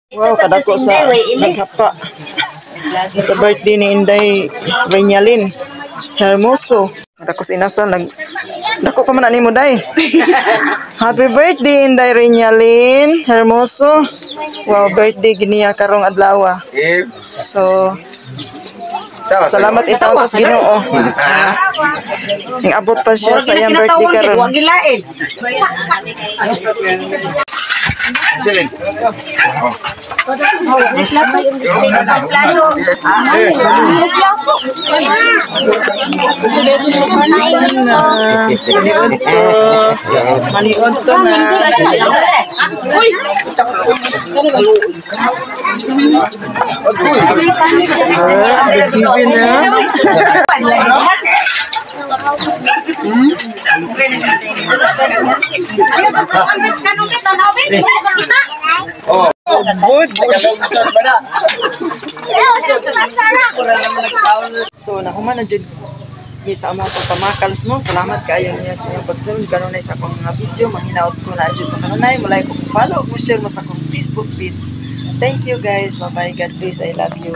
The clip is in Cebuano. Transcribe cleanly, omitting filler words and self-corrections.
Wow, kadako sa naghapa sa birthday ni Inday Renyalin Hermoso. Kadako sa inasal nag dako pa man na nimo, Day. Happy birthday, Inday Renyalin Hermoso. Wow, birthday giniya karong adlaw. Eh, So, salamat itaw sa Ginoo. Ah, ing abot pa siya sa iyang birthday karon. Wag gilain. Silin. Plato. Na, maliod to. Maliod to na. Uy! Ah, bibi na. Good. So, nahuman na jud mi sa among pagpamakals, no. Salamat kaayo niya sa inyong pagsunod kanunay sa akong mga video. Manghinaot ko na jud mo kanunay mo like, follow, mo share mo sa akong Facebook page. Thank you, guys. Bye bye. God bless. I love you.